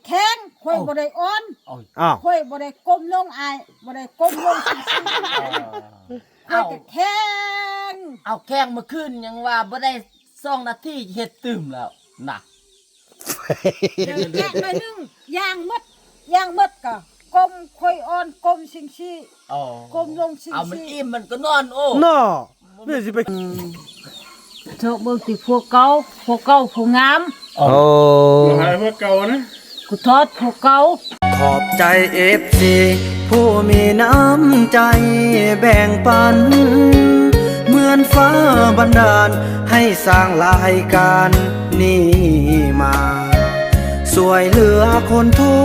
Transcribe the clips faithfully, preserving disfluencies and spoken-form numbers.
แข็ง ข่อยบ่ได้อ่อน อ้าว ข่อยบ่ได้ก้มลงอ้าย บ่ได้ก้มลงซื่อๆ ข่อยก็แข็ง เอาแข้งมาขึ้นยังว่าบ่ได้สองนาทีเฮ็ดตื่มแล้วนะ เดี๋ยวแกะหน่อยหนึ่ง ย่างหมด ย่างหมดก็ก้มค่อยอ่อน ก้มซิงซี่ อ๋อ ก้มลงซิงซี่ เอามันอิ่มมันก็นอน โอ้ เนาะ นี่สิไป เธอเบิ่งติพวกเก่า พวกเก่า พวกงาม โอ้ หายพวกเก่านะ กูทอดพวกเก่า ขอบใจ เอฟซี ผู้มีน้ำใจแบ่งปัน เหมือนฟ้าบันดาลให้สร้างรายการนี้มา ช่วยเหลือคนทุ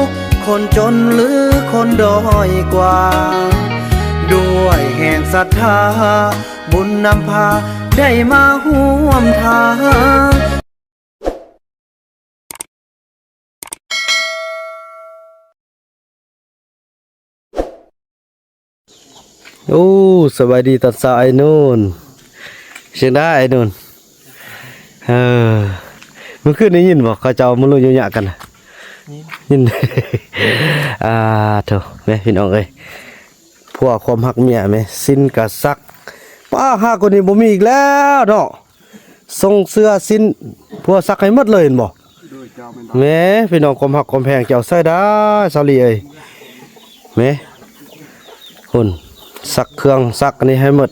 กข์ คนจนหรือคนด้อยกว่า ด้วยแห่งศรัทธา บุญนำพาได้มาร่วมทาง โอ้ สบายดีตอนเช้าไอ้นุ่น เสียงได้ไอ้นุ่น เออ เมื่อคืนได้ยินบ่ เขาเจ้ามาลุยอยู่ยะกันน่ะ ยิน อ่า โถ แม่พี่น้องเอ้ย ผัวความฮักเมียแม่ สิ้นกะซัก ป้า หากว่านี้บ่มีอีกแล้วเนาะ ส่งเสื้อสิ้น ผัวซักให้หมดเลยเห็นบ่ โดยเจ้าแม่นบ่ แม่พี่น้องความฮักความแพงเจ้าใส่ได้ สาวลีเอ้ย แม่ หุ่น ซักเครื่องซักอันนี้ให้หมด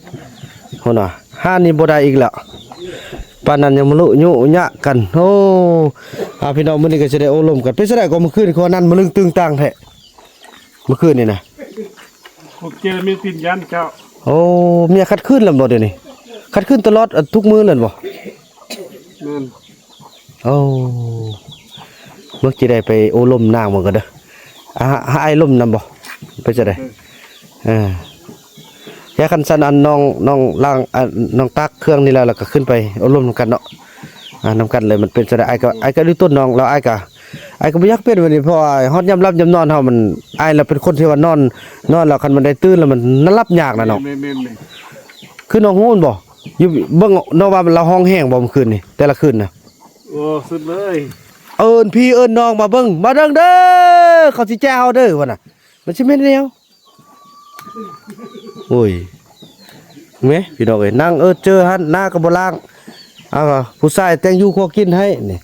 หุ่นน่ะ ห้านี่บ่ได้อีกแล้ว ปานนั้นยังมาลุยุยะกัน โอ้ อ่า พี่น้องมื้อนี้ก็สิได้โอ้ลมกัน เป็นจั่งใดก็เมื่อคืนคือว่านั่นมาลึงตึงตังแท้ เมื่อคืนนี่นะ พวกเจอมีตินยันเจ้า โอ้ เมียขัดขืนแล้วบ่เดี๋ยวนี้ ขัดขืนตลอด เอ่อ ทุกมื้อเลยบ่ แม่น โอ้ เมื่อกี้ได้ไปโอ้ลมนางมันก็เด้อ อ่ะ หาอ้ายลมนำบ่ ไปจะได้ เออ เออ แค่คันสันอันน้อง น้องล้าง อันน้องตักเครื่องนี่แล้ว แล้วก็ขึ้นไปโอ้ลมนำกันเนาะ อ่า นำกันเลย มันเป็นจะได้ อ้ายก็ อ้ายก็ดูต้นน้อง แล้วอ้ายก็ อ้ายก็บ่อยากเป็นแบบนี้ เพราะว่าฮอดยามหลับยามนอนเฮามัน อ้ายละเป็นคนที่ว่านอน นอนแล้วคันมันได้ตื่นแล้วมันนอนหลับยากนะน้อง แม่นๆๆ คือน้องฮู้บ่ อยู่เบิ่งน้องว่ามันละฮ้องแฮงบ่เมื่อคืนนี่ แต่ละคืนนะ โอ้ สุดเลย เอิ้นพี่เอิ้นน้องมาเบิ่ง มาเบิ่งเด้อ เขาสิแจ้เฮาเด้อ ว่าน่ะ มันสิแม่นแนว โอ้ย แม่พี่น้องเอ้ย นั่งเออเจอหั่น หน้าก็บ่ล้าง เอาผู้ชายแต่งอยู่ครัวกินให้นี่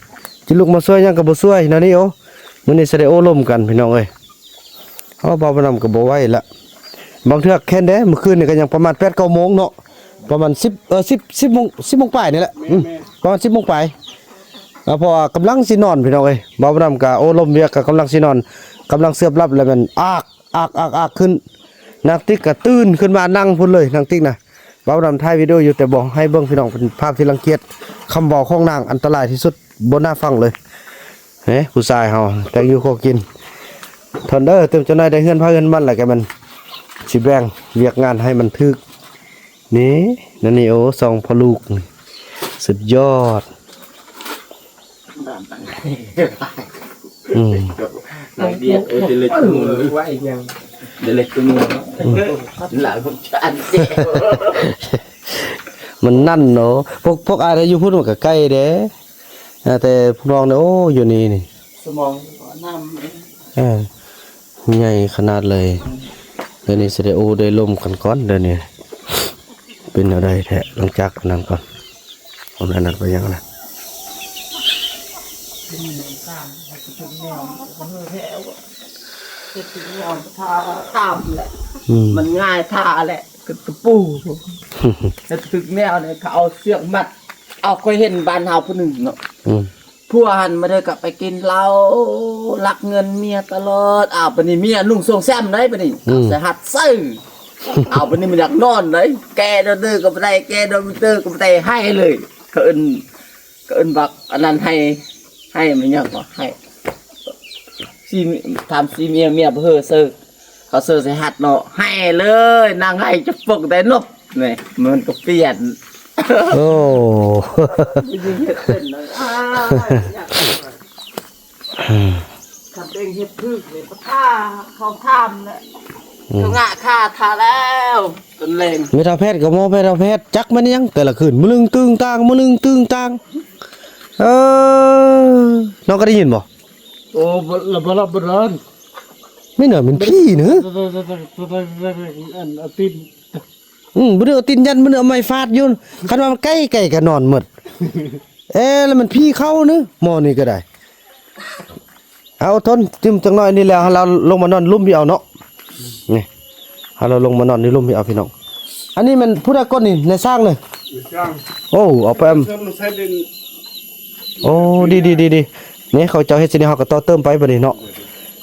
สิลุกมาช่วยหยังก็บ่ช่วย นั่นนี่ โอ้ มื้อนี้สิได้โอ้ลมกันพี่น้องเอ้ย เอาเบาบ่นำก็บ่ไหวละ บางเทื่อแค่นเด้ เมื่อคืนนี่ก็ยังประมาณแปดเก้าโมงเนาะ ประมาณสิบ เอ่อ สิบ สิบโมง สิบโมงปลายนี่แหละ อืม ประมาณสิบโมงปลาย อ่า เพราะว่ากำลังสินอนพี่น้องเอ้ย เบาบ่นำก็โอ้ลมเวียกก็กำลังสินอน กำลังเสียบหลับแล้วมันอาก อักอักอักขึ้น นางติ๊กก็ตื่นขึ้นมานั่งพุ้นเลย นางติ๊กนะ เบาดำถ่ายวิดีโออยู่แต่บ่ให้เบิ่งพี่น้อง เป็นภาพที่รังเกียจ คำเว้าของนางอันตรายที่สุด บ่น่าฟังเลย เฮ้ ผู้ชายเฮา แต่งอยู่ครัวกิน ทนเด้อ เติมจนได้ ได้เฮือนไผเฮือนมัน แล้วก็มันสิแบ่งเวียกงานให้มันถูก นี่ นั่นนี่ โอ้ สองพ่อลูก สุดยอด อืม หลายเดียด เออ เดเล็กตัวมือ ไหวยัง เดเล็กตัวมือ อืม หลายพวกชาติเจ๊ มันนั่นเนาะ พวก พวกอ้ายอยู่พุ้นมันก็ใกล้เด้ อ่า แต่พวกน้องเนี่ย โอ้ อยู่นี่นี่ สมองน้ำ เออ ใหญ่ขนาดเลย เดี๋ยวนี้สิได้โอ้ได้ลมกันก่อน เดี๋ยวนี้ เป็นอะไรแท้ หลังจากนั้นก่อน ผมนั้นไปยังนะ ตามแหละ อืม มันง่ายท่าแหละ คือตะปู แล้วถึกแนวเนี่ย เขาเอาเสือกมัด เอา เคยเห็นบ้านเฮาผู้หนึ่งเนาะ อืม ผัวหันมาเด้อก็ไปกินเหล้า ลักเงินเมียตลอด อ้าว บัดนี้เมียนุ่งโซ่งแซมได้บัดนี้ อืม ใส่หัดใส่ อ้าว บัดนี้มันอยากนอนเลย แกนอนเด้อก็บ่ได้ แกนอนบ่เด้อก็บ่ได้ ให้เลย เขาเอิ้น เขาเอิ้นบักอันนั้น ให้ ให้มันยังบ่ให้ สิถามสิเมีย เมียบ่เฮอเซิก เขาเซิกใส่หัดเนาะ ให้เลย นางให้จะปกได้นบ นี่ มันก็เปลี่ยน โอ้ มันยิงเฮ็ดเป็นนะ อ้าย อยากเอา อืม คันเองเฮ็ดถูกเลย ก็ท่าเขาทำแหละ อืม เขางะค่าท่าแล้ว จนแรง แม่เฒ่าแพทย์กับหมอแพทย์ เฒ่าแพทย์ จักมันยังแต่ละคืน มะลึงตึงตัง มะลึงตึงตัง เออ น้องก็ได้ยินบ่ โอ้บ่ละบ่ละบ่ร้อน ไม่เหนอมันพี่เนอะ อันเอาตีน อืมบ่ได้เอาตีนยัน บ่ได้เอาไม้ฟาดอยู่ คันว่ามันใกล้ใกล้ก็นอนหมด เอ๊ะ แล้วมันพี่เข้าเนอะ หมอนี่ก็ได้ เอาทน จิ้มจังน้อยนี่แหละ เราลงมานอนลุ่มพี่เอาเนาะ นี่ เอาเราลงมานอนในลุ่มพี่เอาพี่น้อง อันนี้มันผู้ใดก้นนี่ ในสร้างเลย จ้าง โอ้ เอาไป เพิ่มใช้เป็น โอ้ ดีดีดีดี นี่เขาเจ้าเฮ็ดสินี่ เขาก็ต่อเติมไปบัดนี้เนาะ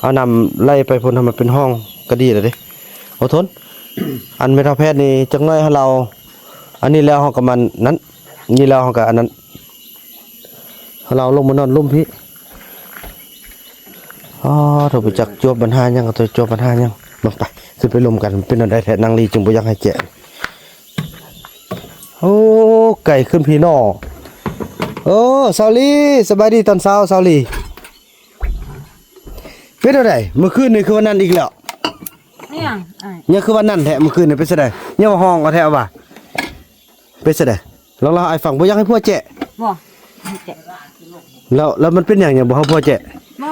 เอาน้ำไหลไปพุ่นให้มันเป็นห้องก็ดีแล้วเด้ โอ้ทน อันแม่เฒ่าแพทย์นี่จักหน่อยให้เรา อันนี้แล้วเฮาก็มันนั่น นี่แล้วเฮาก็อันนั้น ให้เราลงมานอนลุ่มพี่ อ๋อ เราไปจักจวบปัญหาหยัง ก็ตัวจวบปัญหาหยัง ลงไป ขึ้นไปลมกัน เป็นอันใดแท้ นางลีจึงบ่อยากให้แกะ โอ้ ไก่ขึ้นพี่น้อง โอ้ สาวลี สบายดีตอนเช้า สาวลี เป็นอะไร เมื่อคืนนี่คือวันนั้นอีกแล้ว เนี่ยอ้าย ยังคือวันนั้นแท้ เมื่อคืนนี่เป็นได ยังว่าห้องเอาแท้ว่า เป็นได ลองเล่าให้ฟัง บ่อยากให้ผัวแกะ บ่ แกะ แล้ว แล้วมันเป็นหยัง หยังบ่ให้ผัวแกะ บ่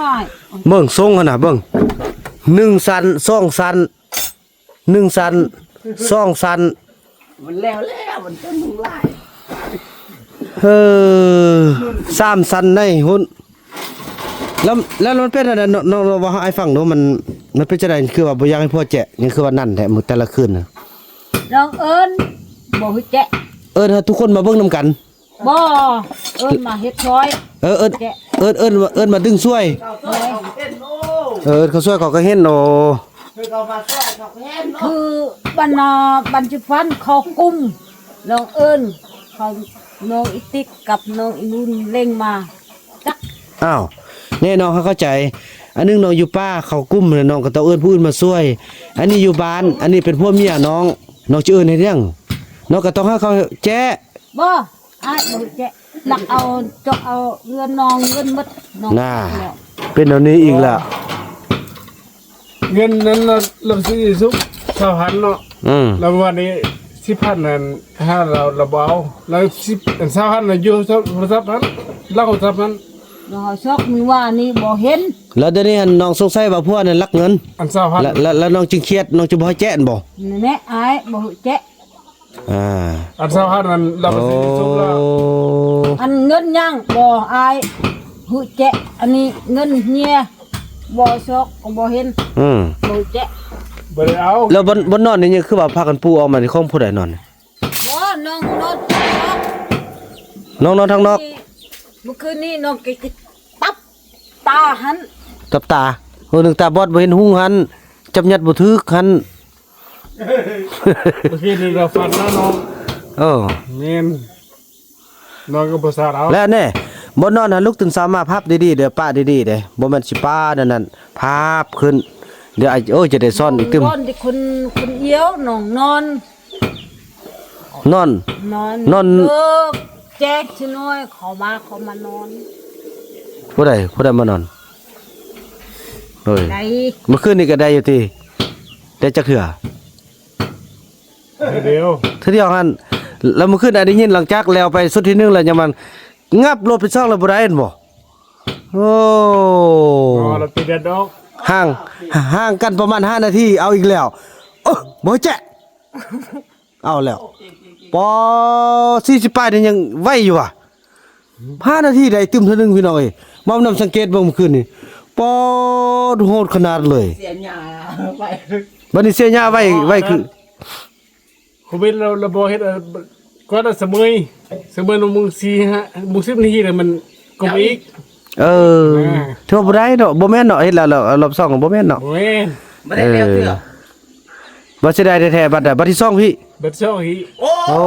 เบิ่งทรงหั่นน่ะ เบิ่ง หนึ่งชั้น สองชั้น หนึ่งชั้น สองชั้น มันแล้วแล้ว มันต้นหนึ่งลาย เออ สามชั้นในหุ้น แล้ว แล้วมันเป็นอะไร น้อง น้อง น้องว่าให้ฟังดู มัน มันเป็นจังได คือว่าบ่อยากให้ผัวแกะ ยังคือว่านั่นแท้ มื้อแต่ละคืนน่ะ ลองเอิ้น บ่ฮู้แกะ เอิ้นให้ทุกคนมาเบิ่งนำกัน บ่ เอิ้นมาเฮ็ดซอย เออ เอิ้น แกะ เอิ้น เอิ้น เอิ้นมาดึงช่วย โดย เออ เขาช่วยเขาก็เห็น โอ้ คือเขามาช่วยเขาก็เห็นเนาะ คือบรรณา บรรจุภัณฑ์เขากุ้ม ลองเอิ้น เขา น้องอีติ๊กกับน้องอีนุ่นเร่งมา จัก อ้าว แน่นอนเขาเข้าใจ อันหนึ่งน้องอยู่ป่าเขากุ้ม น้องก็ต้องเอิ้นผู้อื่นมาช่วย อันนี้อยู่บ้าน อันนี้เป็นผัวเมียน้อง น้องจะเอิ้นเฮ็ดหยัง น้องก็ต้องให้เขาแจ้ บ่ อ้ายบ่แจ้ ลักเอา จกเอาเงินน้อง เงินหมด น้อง น่า แล้ว เป็นแนวนี้อีกแล้ว เงินนั้นเรา เราซื้อซุปซาวพันเนาะ อืม แล้ววันนี้สิบพันนั้น ถ้าเรา เราบ่เอา แล้วสิบ อันซาวพันน่ะอยู่โทรศัพท์นั้น เราโทรศัพท์นั้น เราเอาซอกมือว่านี่บ่เห็น แล้วเดี๋ยวนี้อันน้องสงสัยว่าผัวนั่นลักเงิน อันซาวพัน แล้ว แล้ว แล้วน้องจึงเครียด น้องจึงบ่ให้แจ้บ่ นั่นแหละอ้ายบ่แจ้ อ่า อันซาวพันนั้นเราไปซื้อซุปแล้ว โอ้ อันเงินยังบ่อ้าย ฮู้แจ้ อันนี้เงินเฮีย บ่ซอกก็บ่เห็น อืม บ่แจ้ บ่ได้เอา แล้วบน บนนอนนี่ยังคือว่าพากันปูออกมา นี่ของผู้ใดนอน บ่ น้องนอน น้องนอนทางนอก เมื่อคืนนี้น้องก็ตับตาหั้น ตับตา เออ นึกตาบอดบ่เห็นหุงหั้น จับยัดบ่ถืกหั้น เมื่อคืนนี้เราฝันนะน้อง เออ แม่น นอนกับภาษาเรา แล้วแน่ บ่นอนนะ ลุกตื่นเช้ามาพับดีๆ เด้อ ปะดีๆ เด้อ บ่แม่นสิปะนั่นนั่น พับขึ้น เดี๋ยวไอ้ โอ้ย จะได้ซ่อนอีกตึม นอนที่คน คนเดียว น้องนอน นอน นอน นอน เลิกแจ้งชิน้อย เขามา เขามานอน ผู้ใด ผู้ใดมานอน เฮ้ย ได้ เมื่อคืนนี้ก็ได้อยู่ติ ได้จักเทื่อ เดียว เทื่อเดียวหั่น แล้วเมื่อคืนน่ะได้ยินหลังจากแล้วไปสุดที่หนึ่งแล้วยังมัน งับรถไปซ่องแล้วบ่ได้เห็นบ่ โอ้ อ๋อ เราตีเด็ดดอก ห่าง ห่างกันประมาณห้านาที เอาอีกแล้ว เออ บ่แจ๊ะ เอาแล้ว ปอ สี่สิบปลายนี่ยังไวอยู่ว่ะ ห้านาทีได้ตึมเทื่อหนึ่งพี่น้องเอ้ย บ่าวนำสังเกตเบิ่งเมื่อคืนนี่ ปอ โหดขนาดเลย เสียหญ้าไป บัดนี้เสียหญ้าไว ไวคือ โควิดเรา เราบ่เฮ็ด เอ่อ ก่อนน่ะเสมอ เสมอหนึ่งโมงสี่ห้า โมงสิบนาทีเลยมันก็ไปอีก เออ อ่า ถือว่าบ่ได้เนาะ บ่แม่นเนาะ เฮ็ดแล้ว แล้วรอบสองก็บ่แม่นเนาะ บ่แม่น บ่ได้แล้วเทื่อ เออ บ่เสียดายแท้ๆ บัดน่ะ บัดที่สองพี่ บัดที่สองอีก โอ้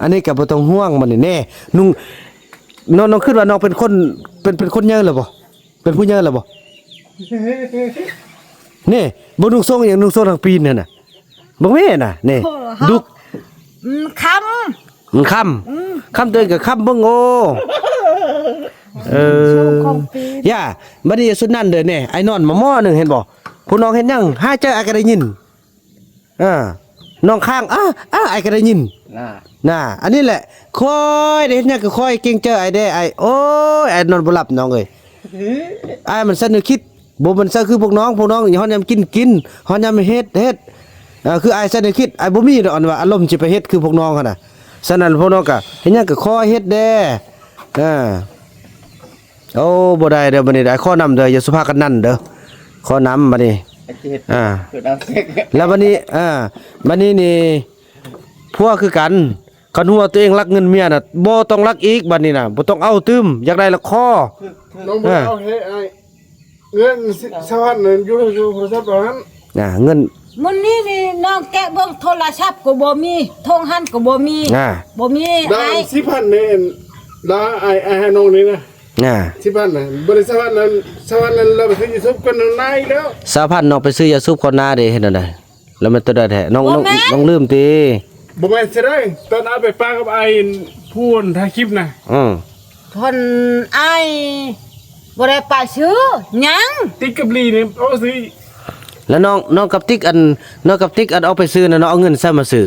อันนี้ก็บ่ต้องห่วงมันนี่แน่ นุ่ง น้อง น้องคิดว่าน้องเป็นคน เป็น เป็นคนใหญ่แล้วบ่ เป็นผู้ใหญ่แล้วบ่ นี่ บ่นุ่งทรงหยัง นุ่งทรงทางปีนนั่นน่ะ บ่แม่นน่ะ นี่ โอ้ ดุก อืม คำ มันคำ อืม คำตัวเองก็คำเบิ่ง โอ้ เออ ทรงของปีน ย่า บัดนี้สุดนั่นเด้อ นี่ ไอ้นอนมาหม้อหนึ่ง เห็นบ่ ผู้น้องเห็นยัง หายใจอากาศได้ยิน อ่า น้องค้าง อ้า อ้า อ้ายก็ได้ยิน น่ะ น่ะ อันนี้แหละ คอยได้เฮ็ดหยังก็คอยเกรงใจอ้ายแด่ อ้าย โอ้ย อ้ายนอนบ่หลับน้องเอ้ย อ้ายมันสั่นนึกคิด บ่มันสั่นคือพวกน้อง พวกน้องฮอดยามกินกิน ฮอดยามเฮ็ดเฮ็ด เอ่อ คืออ้ายสั่นนึกคิด อ้ายบ่มีดอกอันว่าอารมณ์สิไปเฮ็ดคือพวกน้องหั่นน่ะ ฉะนั้นพวกน้องก็เฮ็ดหยังก็คอยเฮ็ดแด่ เออ โอ้ บ่ได้เด้อ บัดนี้ได้ ขอนำเด้อ อย่าสุภาพกันนั่นเด้อ ขอนำบัดนี้ ไอ้ที่เฮ็ด อ่า เกิดเอาเสก แล้วบัดนี้ อ่า บัดนี้นี่ ผัวคือกัน คันหัวาตัวเองลักเงินเมียน่ะ บ่ต้องลักอีก บัดนี้น่ะ บ่ต้องเอาตื่ม อยากได้ละขอ น้องบ่เอาให้อ้าย เงินสิ ซาวพันนั่นอยู่ อยู่โทรศัพท์เราหั่น อ่า เงิน มื้อนี้นี่น้องแกะเบิ่งโทรศัพท์ก็บ่มี โทงหันก็บ่มี อ่า บ่มี ได้ อ้าย สิบพันนี่ แล้วอ้าย อ้ายให้น้องนี่นะ อ่า สิบพันน่ะ บ่ได้ ซาวพันนั่น ซาวพันนั่นเราไปซื้อยาสูบกันนายแล้ว ซาวพันน้องไปซื้อยาสูบเขาหน้าเด้ เฮ็ดแนวใด แล้วมันตัวใดแท้ น้อง บ่แม่น น้อง น้องลืมติ บ่แม่นสิได้ ตอนเอาไปปะกับอ้ายผู้ถ่ายคลิปน่ะ อืม เพิ่นอ้ายบ่ได้ไปซื้อหยัง ติ๊กกับลีนี่เอาซื้อ แล้วน้อง น้องกับติ๊กอัน น้องกับติ๊กอันเอาไปซื้อน่ะ น้องเอาเงินใสมาซื้อ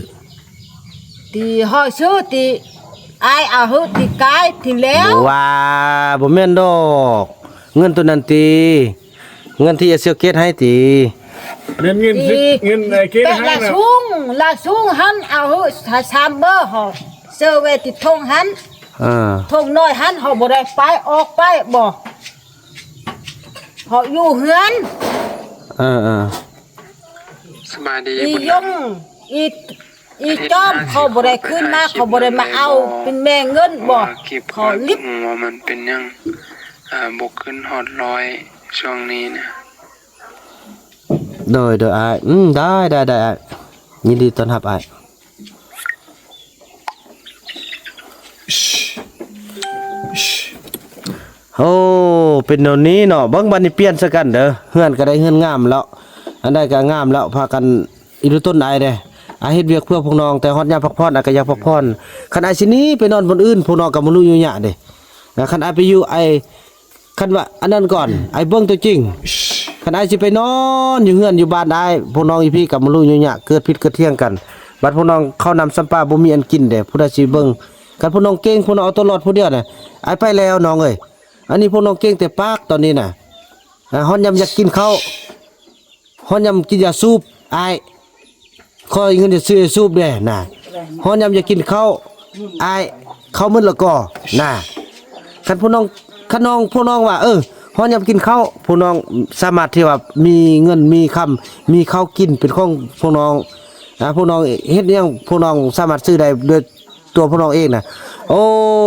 ที่เฮาซื้อที่อ้ายเอาหื้อที่กายที่แล้ว บ่ว่า บ่แม่นดอก เงินตัวนั้นติ เงินที่เอเชียเกตให้ติ แม่นเงินสิ ที่ เงินไอ้เกตให้น่ะ แต่ละซุง ละซุงหันเอาหื้อสามเบอร์เฮา เซอร์เวย์ที่โทงหัน อ่า โทงน้อยหันเฮาบ่ได้ไปออกไปบ่ เฮาอยู่เฮือน เออ เออ สบายดี อี บุญ ย นำ ง อี อีจอมเขาบ่ได้คืนมา เขาบ่ได้มาเอา เป็นแม่เงินบ่ ว่าคลิป เขาลิบ ว่ามันเป็นหยัง อ่า บ่ขึ้นฮอดร้อยช่วงนี้นะ โดย โดย อ้าย อืม ได้ ได้ ได้ อ้าย ยินดีต้อนรับ อ้าย โอ้ เป็นแนวนี้เนาะ เบิ่งบัดนี้เปลี่ยนซะกันเด้อ เฮือนก็ได้เฮือนงามแล้ว อันใดก็งามแล้ว พากันอีลุต้นอ้ายเด้ อ้ายเฮ็ดเวียกเพื่อพวกน้อง แต่ฮอดยามพักผ่อน อ้ายก็อยากพักผ่อน คันอ้ายสิหนีไปนอนบ่อนอื่น พวกน้องก็บ่รู้อยู่ยะเด้ นะ คันอ้ายไปอยู่ อ้าย คันว่าอันนั้นก่อน อ้ายเบิ่งตัวจริง คันอ้ายสิไปนอนอยู่เฮือนอยู่บ้านอ้าย พวกน้องอีพี่ก็บ่รู้อยู่ยะ เกิดผิดเกิดเถียงกัน บัดพวกน้องเข้าน้ำซ้ำปลาบ่มีอันกินเด้ ผู้ใดสิเบิ่ง คันพวกน้องเก่ง พวกน้องเอาตัวรอดผู้เดียวน่ะ อ้ายไปแล้วน้องเอ้ย อันนี้พวกน้องเก่งแต่ปากตอนนี้น่ะ อ่า ฮอดยามอยากกินข้าว ฮอดยามกินยาสูบ อ้าย ขอเงินจะซื้อยาสูบแด่น่ะ ฮอดยามอยากกินข้าว อ้าย ข้าวมื้อละก่อน่ะ คันพวกน้อง คันน้อง พวกน้องว่า เออ ฮอดยามกินข้าว พวกน้องสามารถที่ว่ามีเงินมีคำ มีข้าวกินเป็นของพวกน้อง อ่า พวกน้องเฮ็ดหยัง พวกน้องสามารถซื้อได้โดยตัวพวกน้องเองน่ะ โอ้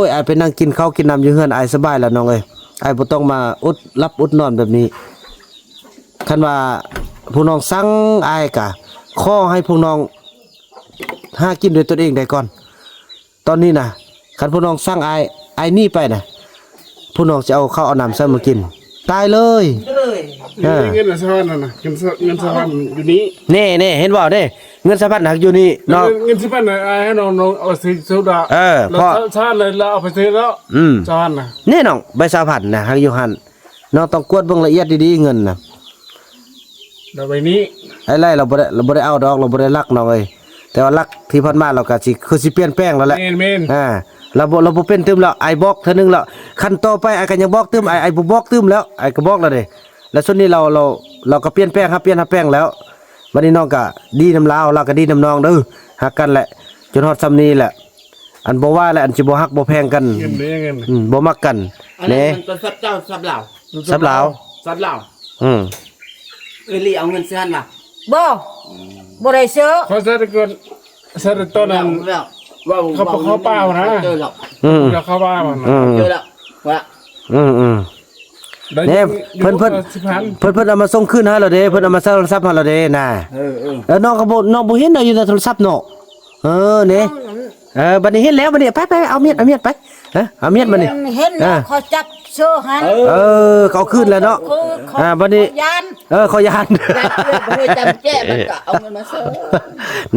ย อ้ายไปนั่งกินข้าวกินน้ำอยู่เฮือนอ้ายสบายแล้วน้องเอ้ย อ้ายบ่ต้องมาอดหลับอดนอนแบบนี้ คันว่าพวกน้องสั่งอ้ายกะ ขอให้พวกน้องหากินด้วยตนเองได้ก่อน ตอนนี้นะ คันพวกน้องสั่งอ้าย อ้ายหนีไปนะ พวกน้องจะเอาข้าวเอาน้ำใส่มากิน ตายเลย เลย เออ เงินสะพานนั่นนะ เงินสะ เงินสะพานอยู่นี่ แน่ๆ เห็นบ่ แน่ เงินสะพานหักอยู่นี่เนาะ เงิน เงินสะพานน่ะ อ้ายให้น้อง น้องเอาไปซื้อโซดา เออ แล้ว เพราะ สะพานเลย แล้วเอาไปซื้อแล้ว อืม สะพานน่ะ แน่น้อง ใบสะพานน่ะ หักอยู่หั่น น้องต้องกวดเบิ่งละเอียดดีๆ เงินน่ะ แล้วใบนี้ ไอ้ไล่เราบ่ได้ เราบ่ได้เอาดอก เราบ่ได้ลักน้องเอ้ย แต่ว่าลักที่ผ่านมาเราก็สิ คือสิเปลี่ยนแปลงแล้วแหละ แม่นๆ อ่า เราบ่ เราบ่เป็นตื่มแล้ว อ้ายบอกเทื่อนึงแล้ว คันต่อไปอ้ายก็ยังบอกตื่ม อ้าย อ้ายบ่บอกตื่มแล้ว อ้ายก็บอกแล้วเด้ แล้วส่วนนี้เรา เรา เราก็เปลี่ยนแปลงครับ เปลี่ยนครับแปลงแล้ว บัดนี้น้องก็ดีนำลาว ลาวก็ดีนำน้องเด้อ ฮักกันแหละ จนฮอดส่ำนี้แหละ อันบ่ว่าและอันสิบ่ฮักบ่แพงกัน เงินเด้ เงิน อืม บ่มักกัน อันนั้น แหน่ มันก็สับเจ้าสับลาว สับลาว สับลาว อืม เอ้ย ลีเอาเงินเสื้อหั่นล่ะ บ่ บ่ได้ซื้อ ขอใส่แต่ก่อน ใส่แต่ตอนนั้น แล้ว เว้า เขา เว้า เขาเปล่านะ เจอแล้ว อืม แล้วเขาว่ามัน อืม เจอแล้ว ว่า อืม อืม ได้ เนี่ย อยู่ เพิ่น เพิ่น อยู่สิบพัน เพิ่น เพิ่นเอามาส่งคืนให้เราเด้ เพิ่นเอามาใส่โทรศัพท์ให้เราเด้น่ะ เออ เออ แล้วน้องก็บ่ น้องบ่เห็นเนาะ อยู่ในโทรศัพท์เนาะ เออ เนี่ย เออ บัดนี้เห็นแล้ว บัดนี้ ไป ไป เอาเมียด เอาเมียดไป ฮะ เอาเมียดมานี่ เห็นแล้ว อ่า เขาจับเสื้อหัน เออ เขาเอาคืนแล้วเนาะ คือเขา อ่า บัดนี้ เขาย้าน เออ เขาย้าน ย้านเพื่อนบ่ให้จำแจ้มันก็เอาเงินมาเสิร์ฟ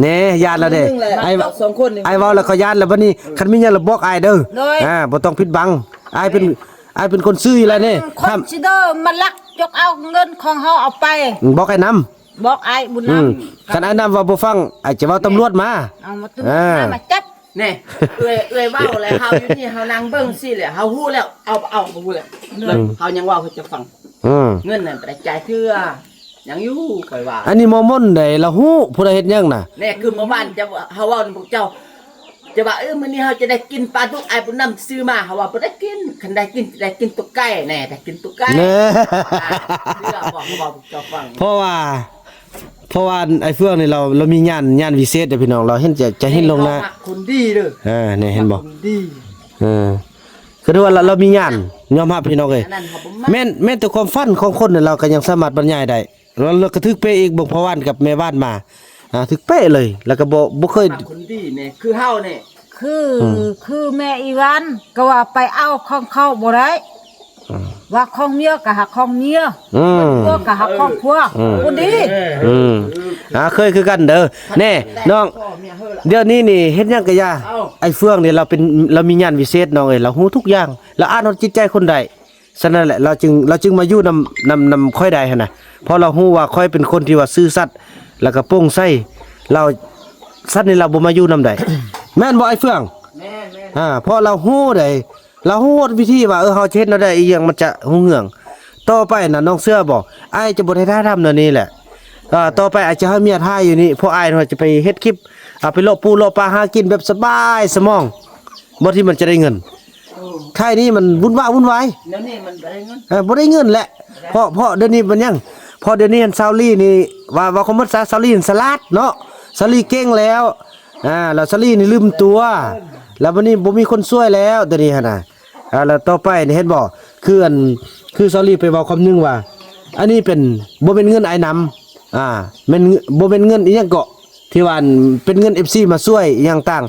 แหน่ ย้านแล้วเด้ หนึ่งแหละ ไอ้ เอาสองคนนี่ ไอ้เว้าแล้วเขาย้านแล้ว บัดนี้ คันมีหยังแล้วบอกอ้ายเด้อ โดย อ่า บ่ต้องปิดบัง อ้ายเป็น อ้ายเป็นคนซื่ออยู่แล้วนี่ คน ห้าม สิเด้อมาลักจกเอาเงินของเฮาเอาไป บอกอ้ายนำ บอกอ้ายบุญนำ อืม คันอ้ายนำว่าบ่ฟัง อ้ายจะเว้าตำรวจมา เอามาตำรวจมา อ่า มาจับ แน่ เอื้อย เอื้อยเว้าแล้ว เฮาอยู่นี่ เฮานั่งเบิ่งซี่แหละ เฮาฮู้แล้ว เอา เอา ฮู้แล้ว อืม เฮายังเว้าให้เจ้าฟัง อืม เงินนั่นบ่ได้จ่ายเทื่อ ยังอยู่ ข้อยว่า อันนี้หมอมนต์ใด๋ ลาวฮู้ผู้ใดเฮ็ดหยังน่ะ แน่ คือเมื่อวานเจ้า เฮาเว้านำพวกเจ้า จะว่า เออ มื้อนี้เฮาจะได้กินปลาดุกอ้ายบุญนำซื้อมา เฮาว่าบ่ได้กิน คันได้กิน ได้กินตุ๊กไก่แน่ ได้กินตุ๊กไก่ แน่ อ่า เชื่อบอก บอกเจ้าฟัง เพราะว่า เพราะว่าอ้ายเฟื่องนี่ลาว ลาวมีญาณ ญาณวิเศษเด้อพี่น้อง ลาวเห็นจะ จะเห็นล่วงหน้า เฮามักคนดีเด้อ เออ นี่เห็นบ่ มักคนดี เออ คือว่าลาว ลาวมีญาณ ยอมรับพี่น้องเอ้ย อันนั้นเฮาบ่มัก แม่น แม้แต่ความฝันของคนนี่ลาวก็ยังสามารถบรรยายได้ แล้ว แล้วก็ถืกเป๊ะอีก เบิ่งพ่อบ้านกับแม่บ้านมา อ่า ถืกเป๊ะเลย แล้วก็บ่ บ่เคย คนดีนี่ คือเฮานี่ คือ อืม คือแม่อีหวันก็ว่าไปเอาของเขาบ่ได้ อืม ว่าของเมียก็หาของเมีย อืม ผัวก็หาของผัว อืม คนดี อืม อ่า เคยคือกันเด้อ แน่ น้อง เดี๋ยวนี้นี่เฮ็ดหยังก็อย่า เอ้า อ้ายเฟื่องนี่ลาวเป็น ลาวมีญาณวิเศษน้องเอ้ย ลาวฮู้ทุกอย่าง ลาวอ่านฮอดจิตใจคนได้ ฉะนั้นแหละ ลาวจึง ลาวจึงมาอยู่นำ นำ นำข้อยได้หั้นนะ เพราะลาวฮู้ว่าข้อยเป็นคนที่ว่าซื่อสัตย์ แล้วก็โปร่งใส ลาว สัตว์นี่ลาวบ่มาอยู่นำได้ แม่นบ่อ้ายเฟื่อง แม่น แม่น อ่า เพราะลาวฮู้ได้ ลาวฮู้วิธีว่า เออ เฮาจะเฮ็ดแนวใด๋ อีหยังมันจะรุ่งเรือง ต่อไปน่ะ น้องเชื่อบ่ อ้ายจะบ่ได้ถ่ายทำแนวนี้แหละ อ่า ต่อไปอ้ายจะให้เมียถ่ายอยู่นี่ พวกอ้ายเนาะจะไปเฮ็ดคลิป เอาไปเลาะปูเลาะปลาหากินแบบสบายสมอง บ่ที่มันจะได้เงิน โอ้ ไทยนี่มันวุ่นวายวุ่นวาย เดี๋ยวนี้มันบ่ได้เงิน เออ บ่ได้เงินแหละ เพราะ เพราะเดี๋ยวนี้มันหยัง เพราะเดี๋ยวนี้ซาวลี่นี่ ว่า ว่าความหมดซะ ซาวลี่ฉลาดเนาะ ซาวลี่เก่งแล้ว อ่า แล้วซาวลี่นี่ลืมตัว แล้วบัดนี้บ่มีคนช่วยแล้ว เดี๋ยวนี้หั้นน่ะ อ่า แล้วต่อไปนี่เห็นบ่ คืออัน คือซาวลี่ไปเว้าคำหนึ่งว่า อันนี้เป็น บ่แม่นเงินอ้ายนำ อ่า แม่น บ่แม่นเงินอีหยังเกาะ ที่ว่าอันเป็นเงินเอฟซีมาช่วยอีหยังต่าง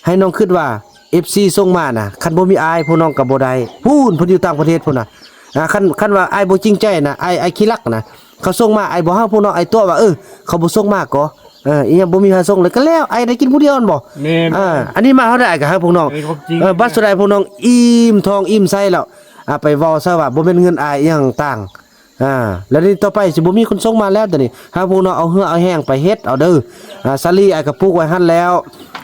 ให้น้องคิดว่าเอฟซีส่งมาน่ะ คันบ่มีอ้ายพวกน้องก็บ่ได้ พู้น เพิ่นอยู่ต่างประเทศพู้นน่ะ อ่า คัน คันว่าอ้ายบ่จริงใจน่ะ อ้าย อ้ายขี้ลักน่ะ เขาส่งมา อ้ายบ่หาพวกน้อง อ้ายตัวว่า เออ เขาบ่ส่งมาก็ เออ อีหยังบ่มีหาส่งเลยก็แล้ว อ้ายได้กินผู้เดียวนั่นบ่ แม่น อ่า อันนี้มาเท่าใดอ้ายก็หาพวกน้อง อันนี้ความจริง เออ บัดสุดท้ายพวกน้องอิ่มท้องอิ่มไส้แล้ว อ่า ไปเว้าซะว่าบ่แม่นเงินอ้ายอีหยังต่าง อ่า แล้วนี่ต่อไปสิบ่มีคนส่งมาแล้ว เดี๋ยวนี้หาพวกน้องเอาเหือเอาแฮงไปเฮ็ดเอาเด้อ อ่า สาลีอ้ายก็ปลูกไว้หั่นแล้ว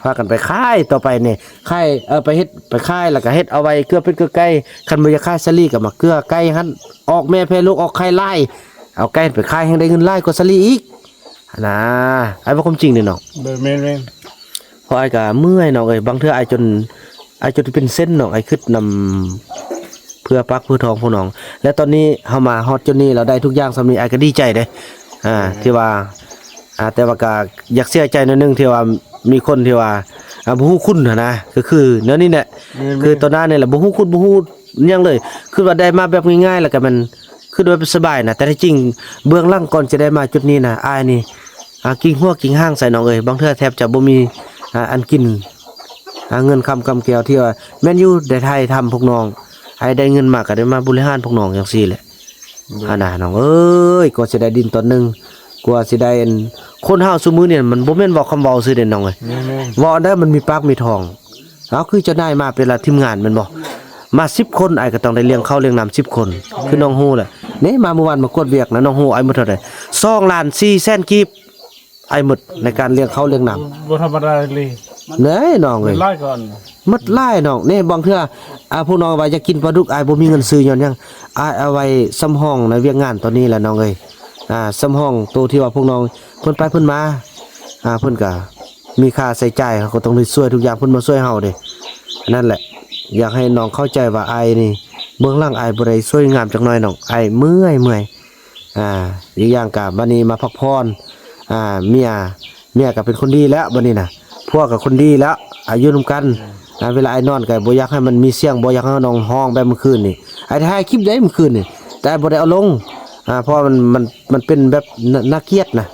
พากันไปขายต่อไปนี่ ขาย เออ ไปเฮ็ด ไปขาย แล้วก็เฮ็ดเอาไว้เกลือเป็ดเกลือไก่ คันบ่อยากขายสาลีก็มาเกลือไก่หั่น ออกแม่แพร่ลูกออกไข่หลาย เอาไก่ไปขายแฮ่งได้เงินหลายกว่าสาลีอีก หั่นนะ อ้ายเว้าความจริงเด้น้อง โดยแม่นๆ เพราะอ้ายก็เมื่อยน้องเอ้ย บางเทื่ออ้ายจน อ้ายจนเป็นเส้นน้อง อ้ายคิดนำเพื่อปากเพื่อท้องพวกน้อง และตอนนี้เฮามาฮอดจุดนี้ เราได้ทุกอย่างส่ำนี้ อ้ายก็ดีใจเด้ อ่า ที่ว่า อ่า แต่ว่าก็อยากเสียใจหน่อยหนึ่งที่ว่ามีคนที่ว่า อ่า บ่ฮู้คุณหั้นนะ ก็คือแนวนี้แหละ แม่นๆ คือตอนนั้นนี่แหละ บ่ฮู้คุณ บ่ฮู้หยังเลย คือว่าได้มาแบบง่ายๆ แล้วก็มัน คือโดยสบายนะ แต่ที่จริงเบื้องหลังก่อนจะได้มาจุดนี้นะ อ้ายนี่ อ่า กิ่งหัวกิ่งหางใส่น้องเอ้ย บางเทื่อแทบจะบ่มี อ่า อันกิน อ่า เงินคำกำแก้วที่ว่า แม่นอยู่ได้ถ่ายทำพวกน้อง อ้ายได้เงินมาก็ได้มาบริหารพวกน้องจังซี่แหละ โดย อ่านะน้องเอ้ย กว่าสิได้ดินตอนหนึ่ง กว่าสิได้อัน คนเฮาซุมื้อนี่มันบ่แม่นเว้าคำเว้าซื่อเด้น้องเอ้ย แม่นๆ เว้าอันใดมันมีปากมีท้อง เอาคือเจ้านายมาเป็นละทีมงานแม่นบ่ มาสิบคน อ้ายก็ต้องได้เลี้ยงข้าวเลี้ยงน้ำสิบคน คือน้องฮู้แหละ นี่มาเมื่อวานมากวดเวียกนะ น้องฮู้อ้ายหมดเท่าใด สองล้านสี่แสนกีบ อ้ายหมดในการเลี้ยงข้าวเลี้ยงน้ำ บ่ธรรมดาเลย เด้น้องเอ้ย หลายก่อน หมดหลายน้อง นี่บางเทื่อ อ่า พวกน้องว่าอยากกินปลาดุก อ้ายบ่มีเงินซื้อย้อนหยัง อ้ายเอาไว้สำรองในเวียกงานตอนนี้แหละน้องเอ้ย อ่า สำรองโตที่ว่าพวกน้องเพิ่นไปเพิ่นมา อ่า เพิ่นก็ มีค่าใช้จ่าย เฮาก็ต้องได้ช่วยทุกอย่าง เพิ่นมาช่วยเฮาเด้ อันนั้นแหละ อยากให้น้องเข้าใจว่าอ้ายนี่ เบื้องหลังอ้ายบ่ได้สวยงามจักหน่อยน้อง อ้ายเมื่อย เมื่อย อ่า อีกอย่างก็บัดนี้มาพักผ่อน อ่า เมีย เมียก็เป็นคนดีแล้วบัดนี้น่ะ ผัวก็คนดีแล้ว อายุนำกัน อ่า เวลาอ้ายนอนก็บ่อยากให้มันมีเสียง บ่อยากให้น้องฮ้องแบบเมื่อคืนนี่ อ้ายถ่ายคลิปได้เมื่อคืนนี่ แต่อ้ายบ่ได้เอาลง อ่า เพราะว่ามัน มัน มันเป็นแบบน่า น่าเกลียดนะ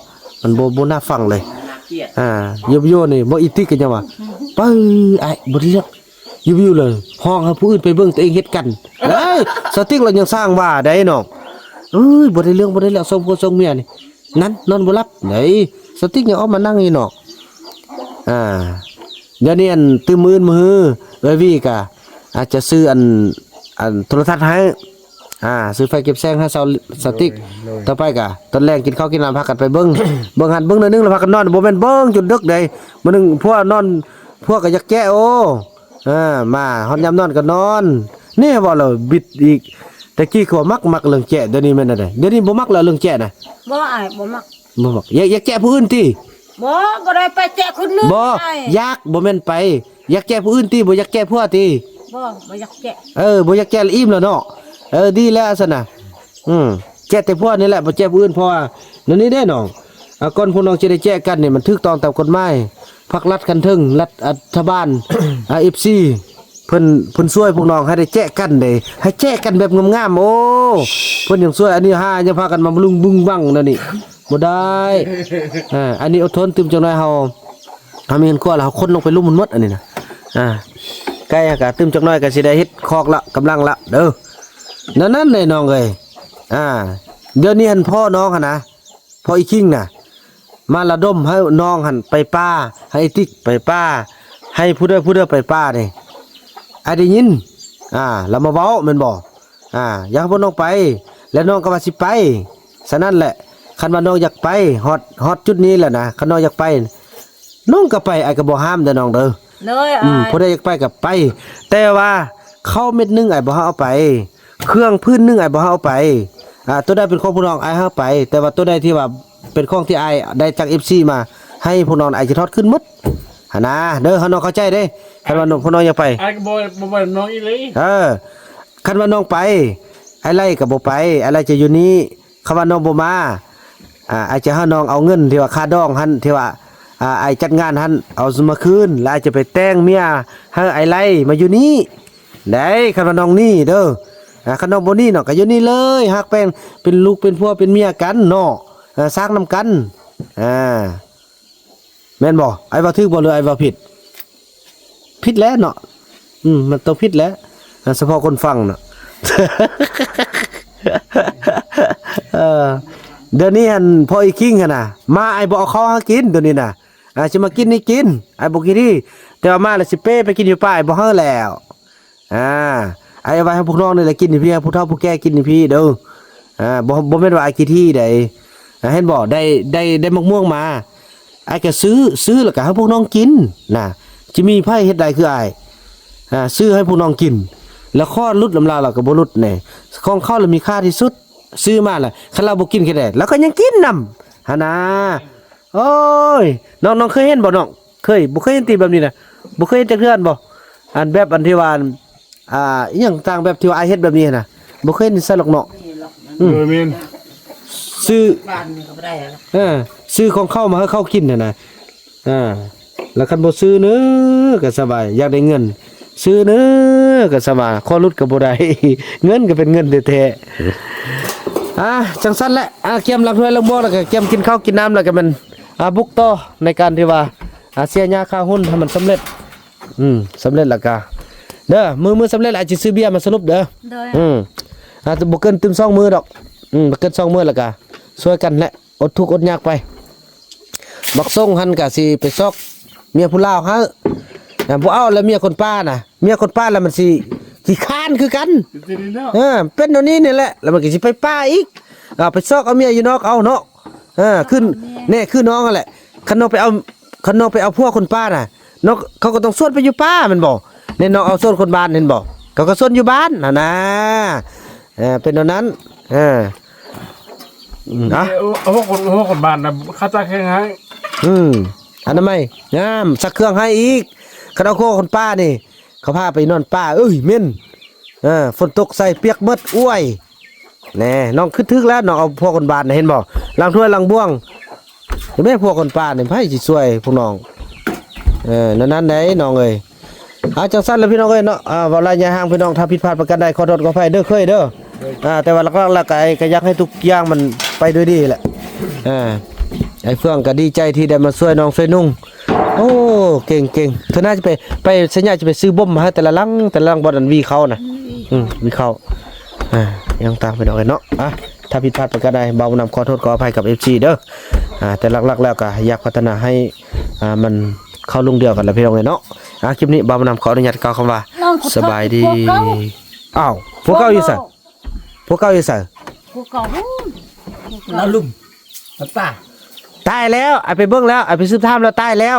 มันบ่ บ่น่าฟังเลย น่าเกลียด อ่า โยโย่นี่ บ่อีติกก็ยังว่า ปึ้ย อ้าย บ่ได้เรื่อง โยโย่เลย ฮ้องให้ผู้อื่นไปเบิ่งตัวเองเฮ็ดกัน เอ้ย สาวติ๊กเรายังสร้างว่าได้น้อง เอ้ย บ่ได้เรื่อง บ่ได้แล้ว ส่งผัวส่งเมียนี่ นั่น นอนบ่หลับ ไอ้สาวติ๊กยังออกมานั่งอยู่นอก อ่า เดี๋ยวนี้อันตื่นมื้ออื่นมื้อฮือ เอ้ยวีก็อาจจะซื้ออัน อันโทรทัศน์ให้ อ่า ซื้อไฟเก็บแสงให้สาว สาวติ๊ก โดย โดย ต่อไปกะ ตอนแลงกินข้าวกินน้ำพากันไปเบิ่ง เบิ่งหั่นเบิ่งหน่อยนึงแล้วพากันนอน บ่แม่นเบิ่งจนดึกใด มื้อหนึ่งผัวนอน ผัวก็อยากแจ้ โอ้ เออ มาฮอดยามนอนก็นอน นี่เว้าแล้วบิดอีก แต่กี้คือว่ามัก มักเรื่องแจ้ เดี๋ยวนี้แม่นอันใด เดี๋ยวนี้บ่มักแล้วเรื่องแจ้นะ บ่อ้าย บ่มัก บ่มัก อยาก อยากแจ้ผู้อื่นติ บ่ บ่ได้ไปแจ้คนอื่น บ่ อ้าย อยาก บ่แม่นไป อยากแจ้ผู้อื่นติ บ่อยากแจ้ผัวติ บ่ บ่อยากแจ้ เออ บ่อยากแจ้ละอิ่มแล้วเนาะ เออ ดีแล้วซั่นน่ะ อืม แจ้แต่ผัวนี่แหละ บ่แจ้ผู้อื่น เพราะว่า นั่นนี่เด้น้อง อ่า ก่อนพวกน้องจะได้แจ้กันนี่ มันถูกต้องตามกฎหมาย พรรครัฐขั้นเทิง รัฐ รัฐบาล อ่า เอฟซี เพิ่น เพิ่นช่วยพวกน้องให้ได้แจ้กันเด้ ให้แจ้กันแบบงามๆ โอ้ เพิ่นยังช่วย อันนี้หายังพากันมาบึ้งบึ้งบั้งนั่นนี่ บ่ได้ อ่า อันนี้อดทน ตื่มจักหน่อยเฮา เฮามีเฮือนครัวแล้ว เฮาขนลงไปลุ่มมันหมด อันนี้นะ อ่า ใกล้กะตื่มจักหน่อยกะสิได้เฮ็ดคอกละ กำลังละ เด้อ นั่นๆ เลยน้องเอ้ย อ่า เดี๋ยวนี้หั่นพ่อน้องหั่นนะ พ่ออีคิงน่ะ มาระดมให้น้องหั่นไปป่า ให้ติ๊กไปป่า ให้ผู้ใดผู้ใดไปป่านี่ อ้ายได้ยิน อ่า แล้วมาเว้าแม่นบ่ อ่า อยากให้พวกน้องไป แล้วน้องก็ว่าสิไป ฉะนั้นแหละ คันว่าน้องอยากไป ฮอด ฮอดจุดนี้แล้วนะ คันน้องอยากไป น้องก็ไป อ้ายก็บ่ห้ามเด้อน้องเด้อ เลย อืม อ้าย ผู้ใดอยากไปก็ไป แต่ว่าข้าวเม็ดหนึ่งอ้ายบ่ให้เอาไป เครื่องพื้นหนึ่งอ้ายบ่ให้เอาไป อ่า ตัวใดเป็นของพวกน้องอ้ายให้เอาไป แต่ว่าตัวใดที่ว่าเป็นของที่อ้ายได้จากเอฟซีมา ให้พวกน้องอ้ายจะทอดคืนหมด หั่นนะ เด้อ ให้น้องเข้าใจเด้ คันว่าน้อง พวกน้องอยากไป อ้ายก็บ่ บ่ว่าน้องอีหลี เออ คันว่าน้องไป อ้ายไล่ก็บ่ไป อ้ายไล่จะอยู่นี่ คันว่าน้องบ่มา อ่า อ้ายจะให้น้องเอาเงินที่ว่าค่าดองหั่น ที่ว่า อ่า อ้ายจัดงานหั่น เอามาคืน แล้วอ้ายจะไปแต่งเมียให้อ้ายไล่มาอยู่นี่ ได้ คันว่าน้องนี่เด้อ อ่า คันน้องบ่นี่เนาะ ก็อยู่นี่เลย ฮักแพง เป็นลูกเป็นผัวเป็นเมียกันเนาะ อ่า สร้างนำกัน อ่า แม่นบ่ อ้ายว่าถูกบ่หรืออ้ายว่าผิด ผิดแล้วเนาะ อืม มันต้องผิดแล้ว อ่า เฉพาะคนฟังเนาะ เออ เดี๋ยวนี้หั่นพ่ออีคิงหั่นน่ะ มาอ้ายบ่เอาข้าวให้กินเดี๋ยวนี้น่ะ อ่า สิมากินนี่กิน อ้ายบ่กินนี่ แต่ว่ามาแล้วสิเป้ไปกินอยู่ป่า อ้ายบ่ให้แล้ว อ่า อ้ายเอาไว้ให้พวกน้องนี่แหละกินอยู่พี้ ให้ผู้เฒ่าผู้แก่กินอยู่พี้เด้อ อ่า บ่ บ่แม่นว่าอ้ายขี้ถี่ใด อ่า เห็นบ่ ได้ ได้ ได้มะม่วงมา อ้ายก็ซื้อ ซื้อแล้วก็ให้พวกน้องกินนะ จะมีไผเฮ็ดได้คืออ้าย อ่า ซื้อให้พวกน้องกิน แล้วข้อหลุดนำลาว ลาวก็บ่หลุดแน่ ของเขาละมีค่าที่สุด ซื้อมาละ คันลาวบ่กินก็ได้ ลาวก็ยังกินนำ หั่นนะ โอ้ย น้อง น้องเคยเห็นบ่น้อง เคย บ่เคยเห็นติแบบนี้นะ บ่เคยเห็นจักเทื่อบ่ อันแบบอันที่ว่า อัน อ่า อิหยังต่างแบบที่ว่าอ้ายเฮ็ดแบบนี้นะ บ่เคยเห็นใส่หรอกเนาะ อืม โดยแม่น ซื้อ บ้านนี่ก็บ่ได้แล้ว เออ ซื้อของเข้ามาให้เขากินหั่นนะ อ่า แล้วคันบ่ซื้อเน้อก็สบาย อยากได้เงิน ซื้อเน้อก็สบาย ข้อหลุดก็บ่ได้ เงินก็เป็นเงินแท้ๆ อ่า จังซั่นแหละ อ่า เกียมล้างถ้วยล้างบ่วงแล้วก็เกียมกินข้าวกินน้ำแล้วก็แม่น อ่า บุกต่อในการที่ว่า อ่า เสียหญ้าค่าหุ้นให้มันสำเร็จ อืม สำเร็จแล้วก็ เด้อ มื้อ มื้อสำเร็จแล้วอ้ายสิซื้อเบียร์มาสรุปเด้อ โดย อืม อ่า แต่บ่เกินตื่มสองมื้อดอก อืม บ่เกินสองมื้อแล้วก็ ช่วยกันแหละ อดทุกข์อดยากไป บักส่งหั่นก็สิไปซอกเมียผู้ลาวให้ อ่า บ่เอาแล้วเมียคนป่าน่ะ เมียคนป่าแล้วมันสิขี้คร้านคือกัน เป็นจังได๋เนาะ เออ เป็นแนวนี้นี่แหละ แล้วมันก็สิไปป่าอีก อ่า ไปซอกเอาเมียอยู่นอกเอาเนาะ เออ ขึ้น แน่ คือน้องนั่นแหละ คันน้องไปเอา คันน้องไปเอาผัวคนป่าน่ะ น้อง เขาก็ต้องชวนไปอยู่ป่าแม่นบ่ นี่น้องเอาชวนคนบ้านเห็นบ่ เขาก็ชวนอยู่บ้านหั่นนะ เออ เป็นแนวนั้น เออ อืม อ่ะ เอา เอาพวกคน เอาพวกคนบ้านน่ะ เขาซักเครื่องให้ อืม อนามัย งาม ซักเครื่องให้อีก คันเอาผัวคนป่านี่ เขาพาไปนอนป่า เอ้ย เหม็น เออ ฝนตกใส่เปียกหมด อ้วย แน่ น้องคิดถูกแล้ว น้องเอาผัวคนบ้านน่ะ เห็นบ่ ล้างถ้วยล้างบ่วง แม่ผัวคนป่านี่ ไผสิช่วยพวกน้อง เออ นั่นๆ ได้น้องเอ้ย อ่า จังซั่นแหละพี่น้องเอ้ยเนาะ อ่า เว้าหลายยายห่างพี่น้อง ถ้าผิดพลาดประการใด ขอโทษขออภัยเด้อเคยเด้อ อ่า แต่ว่าหลักๆ แล้วก็ไอ้ก็อยากให้ทุกอย่างมันไปด้วยดีแหละ อ่า ไอ้เฟื่องก็ดีใจที่ได้มาช่วยน้องช่วยนุ่ง โอ้ เก่งๆ เธอน่าจะไป ไปสัญญาจะไปซื้อบ่มมาให้แต่ละหลัง แต่ละหลัง บ่อนอันวีเขาน่ะ อืม วีเขา อ่า ยังตามพี่น้องเอ้ยเนาะ อ่ะ ถ้าผิดพลาดประการใด บ่าวนำขอโทษขออภัยกับเอฟซีเด้อ อ่า แต่หลักๆ แล้วก็อยากพัฒนาให้ อ่า มันเข้ารุ่งเรืองกันแหละพี่น้องเอ้ยเนาะ อ่ะ คลิปนี้บ่าวนำขออนุญาตกล่าวคำว่า น้องขอโทษ สบายดี ผัวเก่า อ้าว ผัวเก่าอยู่ไส ผัวเก่า พวกเก่าอยู่ไส พวกเก่าพู้น พวกเก่า แล้วลุ่ม แล้วป่า ตายแล้ว อ้ายไปเบิ่งแล้ว อ้ายไปสืบถามแล้ว ตายแล้ว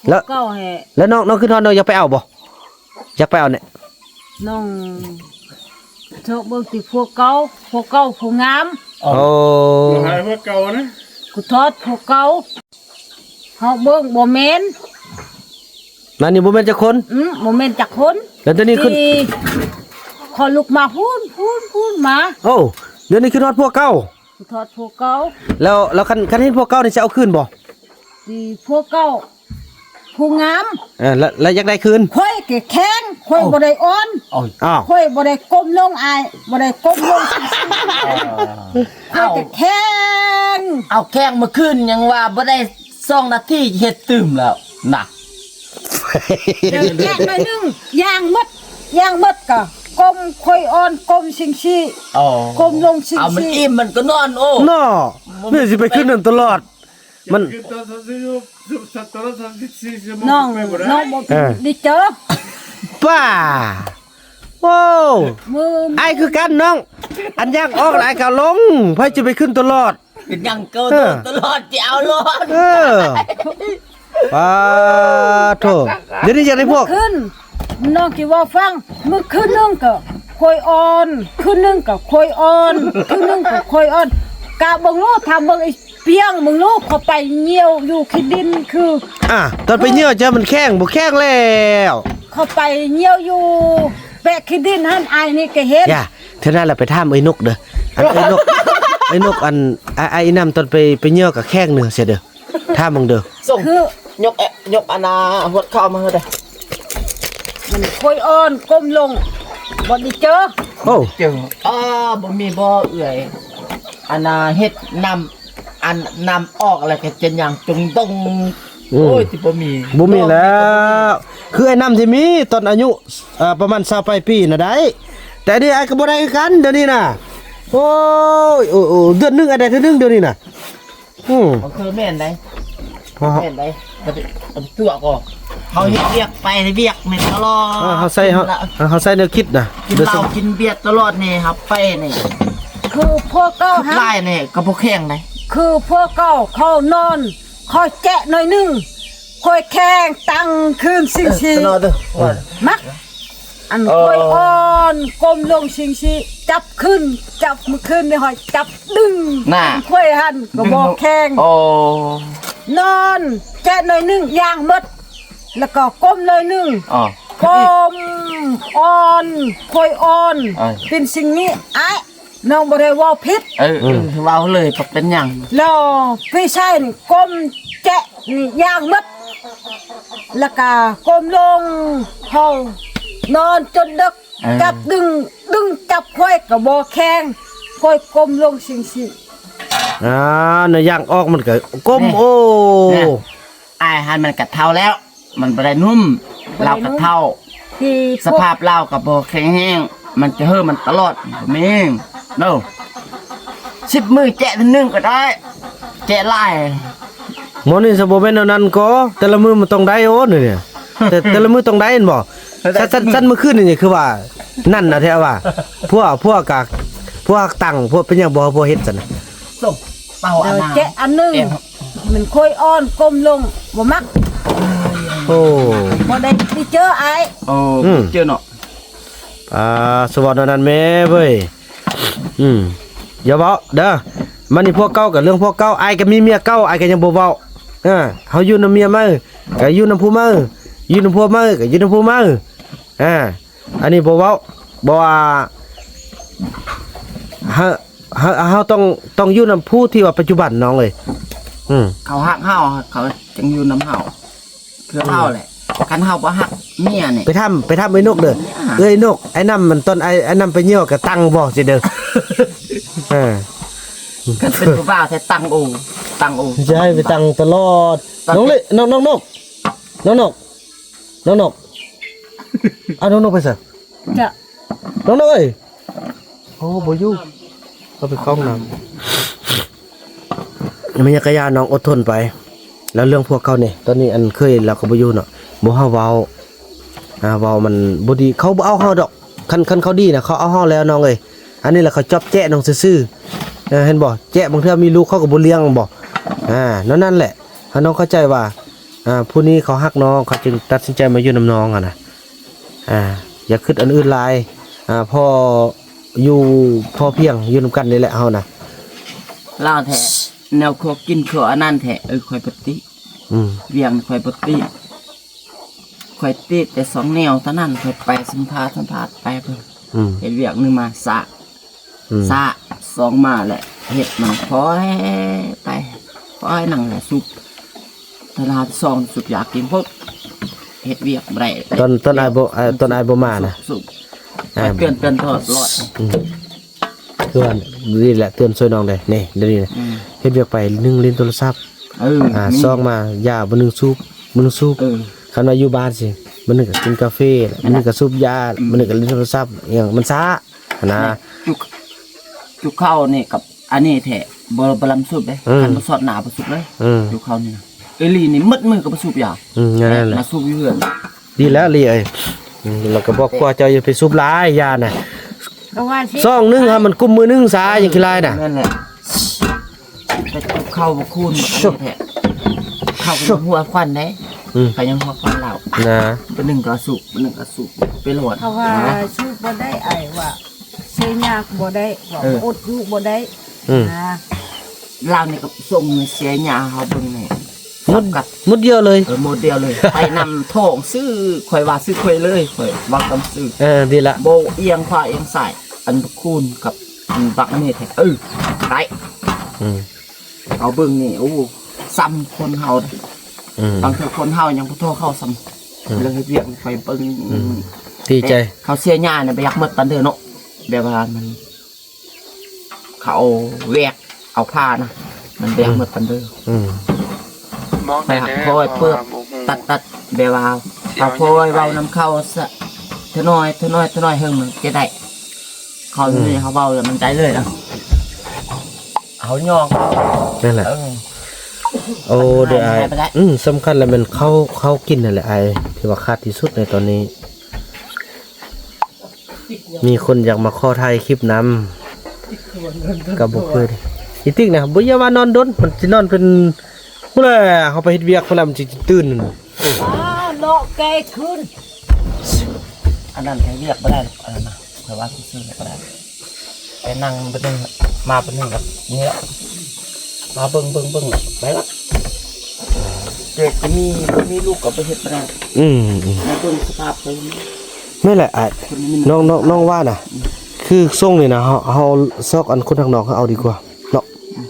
แล้ว พวกเก่าแหละ แล้วน้อง น้องขึ้นฮอด น้องอยากไปเอาบ่ อยากไปเอาเนี่ย น้องเจาะเบิ่งติพวกเก่า พวกเก่า พวกงาม โอ้ โอ้ หายพวกเก่านะ กูทอดพวกเก่า เฮาเบิ่งบ่แม่น นั่นนี่บ่แม่นจักคน อืม บ่แม่นจักคน แล้วเดี๋ยวนี้ขึ้น ที่ขอลุกมาพู้น พู้น พู้นมา โอ้ เดี๋ยวนี้ขึ้นฮอดพวกเก่า ทอดพวกเก่า แล้ว แล้วคัน คันเห็นพวกเก่านี่สิเอาคืนบ่ ที่พวกเก่า ผู้งาม เออ แล้ว แล้วอยากได้คืน ข้อยก็แข็ง ข้อย เอ้า บ่ได้อ่อน เอ้า อ้าว ข้อยบ่ได้ก้มลงอ้าย บ่ได้ก้มลง ข้อยก็แข็ง เอาแข้งมาคืนยังว่าบ่ได้สองนาทีเฮ็ดตื่มแล้วนะ เดี๋ยวแค่หน่อยหนึ่ง ย่างหมด ย่างหมดก็ก้มค่อยอ่อน ก้มซิงซี่ อ๋อ ก้มลงซิงซี่ เอามันอิ่มมันก็นอน โอ้ เนาะ มัน นี่สิไปขึ้นนั่นตลอด มัน คือตอนสามสิบ ตอนสามสิบสี่ชั่วโมง น้อง ไปบ่ได้ น้องบ่ เออ ได้เจอ ป้า โอ้ มือ อ้ายคือกันน้อง อันย่างออกแล้วอ้ายก็ลง ไผจะไปขึ้นตลอด เป็นหยังเก่า เออ ตลอดที่เอารอด เออ ปาโถ เดี๋ยวนี้อยากได้พวก คืน น้องสิเว้าฟัง มื้อคืนหนึ่งก็ค่อยอ่อน คืนหนึ่งก็ค่อยอ่อน คืนหนึ่งก็ค่อยอ่อน กะเบิ่งโลด ถามเบิ่งไอ้เปียง เบิ่งโลด เขาไปเยี่ยวอยู่ขี้ดินคือ อ่ะ ตอนไปเยี่ยวจะมันแข็งบ่แข็งแล้ว เขาไปเยี่ยวอยู่แปะขี้ดินหั่น อ้ายนี่ก็เห็น อย่า เทื่อหน้าละไปถามไอ้นกเด้อ อันไอ้นก ไอ้นกอัน ไอ้ ไอ้น้ำตอนไป ไปเยี่ยวกับแข้งเนื้อเสียเด้อ ถามมึงเด้อ ส่ง คือ ยกแอะ ยกอันน่ะหวดข้าวมาให้ได้ มันค่อยอ่อนก้มลง บ่ได้เจอ โอ้ เจอ อ้อ บ่มีบ่เอื่อย อันน่ะเฮ็ดน้ำ อันน้ำออกแล้วก็จะย่างจงดง อืม โอ้ย ที่บ่มี บ่มีแล้ว คือไอ้น้ำที่มีตอนอายุ อ่า ประมาณซาวปลายปีน่ะได้ แต่อันนี้อ้ายก็บ่ได้คือกันเดี๋ยวนี้น่ะ โอ้ย โอ้ โอ้ เดือนหนึ่งอ้ายได้เทื่อหนึ่งเดี๋ยวนี้น่ะ อืม มันคือแม่นได๋ อ๋อ แม่นได๋ มันเป็นตัวก็ เขาเฮ็ดเวียกไปเวียกแม่นตลอด อ่า เขาใส่ เขา กินเหล้า อ่า เขาใส่แนวคิดน่ะ กินเหล้ากินเบียร์ตลอดนี่ครับ ไปนี่ คือพวกเก่าหั่น ลายนี่ก็บ่แข็งได๋ คือพวกเก่าเขานอน ข้อยแจะหน่อยหนึ่ง ข้อยแข็งตั้งคืนซิงซี่ เออ ตลอดเด้อ มัก อัน เออ ข้อยอ่อนก้มลงซิงซี่ จับขึ้น จับมื้อคืนนี่ข้อยจับดึง น่ะ ข้อยหั่นก็บ่แข็ง ดึง โอ้ นอนแจะหน่อยหนึ่ง ย่างหมด แล้วก็ก้มหน่อยหนึ่ง อ๋อ ก้มอ่อน ข้อยอ่อน เออ เป็นสิ่งนี้ อ้าย น้องบ่ได้เว้าผิด เออ เออ เว้าเลย บ่เป็นหยัง แล้วพี่ชายนี่ก้มแจะนี่ย่างหมด แล้วก็ก้มลง เฮานอนจนดึก เออ จับดึง ดึงจับข้อยก็บ่แข็ง ข้อยก้มลงซิงซี่ อ่า ในย่างออกมันก็ก้ม นี่ โอ้ นี่ อ้ายหันมันก็เฒ่าแล้ว มันบ่ได้นุ่ม บ่ได้นุ่ม ลาวก็เฒ่า ที่พวก สภาพลาวก็บ่แข็งแรง มันจะเฮอมันตลอด บ่แม่นเด้อ สิบมื้อแจะเทื่อหนึ่งก็ได้ แจะหลาย หมอนี่ซะบ่แม่นแนวนั้นก็ แต่ละมื้อมันต้องได้โอ้นี่เนี่ย แต่ แต่ละมื้อต้องได้แม่นบ่ ได้ ซั่น ซั่น ซั่นมื้อคืนนี่คือว่า นั่นน่ะแท้ว่า พวก พวกกะ พวกตั้ง พวกเป็นหยังบ่ พวกเฮ็ดซั่นน่ะ ส่งเป่าอันน่ะ เดี๋ยวแจะอันหนึ่ง แจะ มันค่อยอ่อนก้มลง บ่มัก โอ้ บ่ได้ไปเจออ้าย โอ้ อืม เจอเนาะ อ่า สวัสดีนั่นแม่เว้ย อืม อย่าเว้าเด้อ มันนี่พวกเก่ากับเรื่องพวกเก่า อ้ายก็มีเมียเก่า อ้ายก็ยังบ่เว้า เออ เฮาอยู่นำเมียมา ก็อยู่นำผู้มา อยู่นำผัวมา ก็อยู่นำผู้มา อ่า อันนี้บ่เว้า บ่ว่า เฮา เฮา เฮาต้อง ต้องอยู่นำผู้ที่ว่าปัจจุบันน้องเอ้ย อืม เขาฮักเฮา เขาจังอยู่นำเฮา คือเฮาแหละ คันเฮาบ่ฮักเมียนี่ ไปถาม ไปถามไอ้นกเด้อ อ่า เอ้ยนก ไอ้น้ำมันตอนไอ้ ไอ้น้ำไปเยี่ยวกับตังบ่สิเด้อ เออ คันเป็นผู้บ่าวแท้ตังโอ ตังโอ จะให้ไปตังตลอด ตัง น้องเล่ น้อง น้องนก น้องนก น้องนก เอาน้องนกไปใส่ จ้ะ น้องนกเอ้ย โอ้ บ่อยู่ ก็ไปเข้าห้องน้ำ ไม่ยากกะยาน้องอดทนไป แล้วเรื่องพวกเขานี่ ตอนนี้อันเคยเราก็บ่อยู่เนาะ บ่เฮาเว้า อ่า เว้ามันบ่ดี เขาบ่เอาเฮาดอก คัน คันเขาดีน่ะ เขาเอาเฮาแล้วน้องเอ้ย อันนี้แหละเขาจอบแจ๊ะน้องซื่อๆ เออ เห็นบ่ แจ๊ะบางเทื่อมีลูกเขาก็บ่เลี้ยงบ่ อ่า นั่น นั่นแหละ ถ้าน้องเข้าใจว่า อ่า ผู้นี้เขาฮักน้อง เขาจึงตัดสินใจมาอยู่นำน้องอะนะ อ่า อย่าคิดอันอื่นหลาย อ่า พออยู่ พอเพียง อยู่นำกันนี่แหละเฮานะ ลาวแท้ แนวครัวกินครัวอันนั้นแท้ เออ ข้อยบ่ติ อืม เวียงข้อยบ่ติ ข้อยติแต่สองแนวเท่านั้น ข้อยไปสัมภาษณ์ สัมภาษณ์ไปเบิ่ง อืม เฮ็ดเวียกหนึ่งมาซะ อืม ซะ สองมาแหละ เฮ็ดมันค่อยไป ค่อยนั่งแหละสูบ ธนาคารสองสูบยากินพวก เฮ็ดเวียกบ่ได้ ตอน ตอนอ้ายบ่ อ่า ตอนอ้ายบ่มานะ สูบ อ่า เตือน เตือนตลอด อืม คือว่านี่แหละเตือนช่วยน้องเด้ นี่ เดี๋ยวนี้นะ อืม เฮ็ดเวียกไป หนึ่ง เล่นโทรศัพท์ เออ อ่า มี สอง มา ยา มื้อหนึ่งสูบ มื้อหนึ่งสูบ เออ คันว่าอยู่บ้านสิ มื้อหนึ่งก็กินกาแฟ มื้อหนึ่งก็สูบยา อืม มื้อหนึ่งก็เล่นโทรศัพท์ อิหยังมันช้า นะ จุก จุกเข้านี่กับอันนี้แท้ บ่ บ่ลำสุดเด้ อืม คันบ่สอดหน้าบ่สุดเลย อืม จุกเข้านี่นะ เอลีนี่หมดมื้อก็บ่สูบยา อืม นั่นแหละ มาสูบอยู่เฮือน ดีแล้วลีเอ้ย อืม แล้วก็บอกผัวเจ้าอย่าไปสูบหลายยาน่ะ ก็ว่าสิ ซองหนึ่งฮะ มันกุมมือหนึ่งซะ อย่างขี้ลายน่ะ นั่นแหละ แต่จุกเข้าบ่คูณ ชุบ แท้ เข้าก็ยังหัวควันเด้ อืม ก็ยังหัวควันเหล้า นะ เป็นหนึ่งก็สูบ เป็นหนึ่งก็สูบ ไปโลด เขาว่า นะ สูบบ่ได้ อ้ายว่า เสียยากบ่ได้ ว่า เออ อดอยู่บ่ได้ อืม นะ ลาวนี่ก็ส่งเสียหญ้าเฮาเบิ่งนี่ หมด กับ หมดเดียวเลย เออ หมดเดียวเลย ไปนำทองซื้อ ข่อยว่าซื้อข่อยเลย ข่อยว่ากันซื้อ เออ ดีละ บ่เอียงขวาเอียงซ้าย อันคูณกับอันบักอันนี้แท้ เออ ได้ อืม เอาเบิ่งนี่ โอ้ ซ้ำคนเฮาเด้ อืม บางเทื่อคนเฮายังบ่เท่าเขาซ้ำ อืม เรื่องเฮ็ดเวียกนี่ข่อยเบิ่ง อืม ดีใจ แต่เขาเสียหญ้านี่บ่อยากหมดปานเด้อเนาะ แบบว่ามัน เขาเอาแวก เอาผ้านะ มันแบก อืม หมดกันเด้อ อืม ไปหาคอยเปิด ตัดตัด แบบว่า เขาคอยเว้านำเขาซะ เท่าน้อย เท่าน้อย เท่าน้อย เฮิงมันจะได้ เขา อืม นี่เขาเว้าแล้วมันได้เลยนะ เขาย่อง นั่นแหละ เออ โอ้ เดี๋ยวอ้าย หายไปแล้ว อืม สำคัญแล้วมันเข้า เข้ากินนั่นแหละอ้าย ที่ว่าขาดที่สุดในตอนนี้ มีคนอยากมาขอถ่ายคลิปนำ ก็บ่เคยได้ อีติ๊กนะ บ่อย่าว่านอนดน มันสินอนเป็น พุ้นแหละ เฮาไปเฮ็ดเวียกพุ้นแหละ มันสิตื่น อ้าว เนาะ แกขึ้น อันนั้นให้เวียกบ่ได้หรอก อันนั้นนะ ข่อยว่าซื่อๆ บ่ได้ ไปนั่งเป็นหนึ่ง มาเป็นหนึ่งกับนี่ละ มาเบิ่ง เบิ่ง เบิ่ง ไปละ เกิดจะมี บ่มีลูกก็ไปเฮ็ดบ่ได้ อืม อืม มาเบิ่งสภาพเพิ่น นั่นแหละ อ่ะ คนนี้มัน น้อง น้อง น้องว่าน่ะ อืม คือทรงนี่นะ เฮา เฮาซอกอันคนทางนอกเฮาเอาดีกว่า เนาะ อืม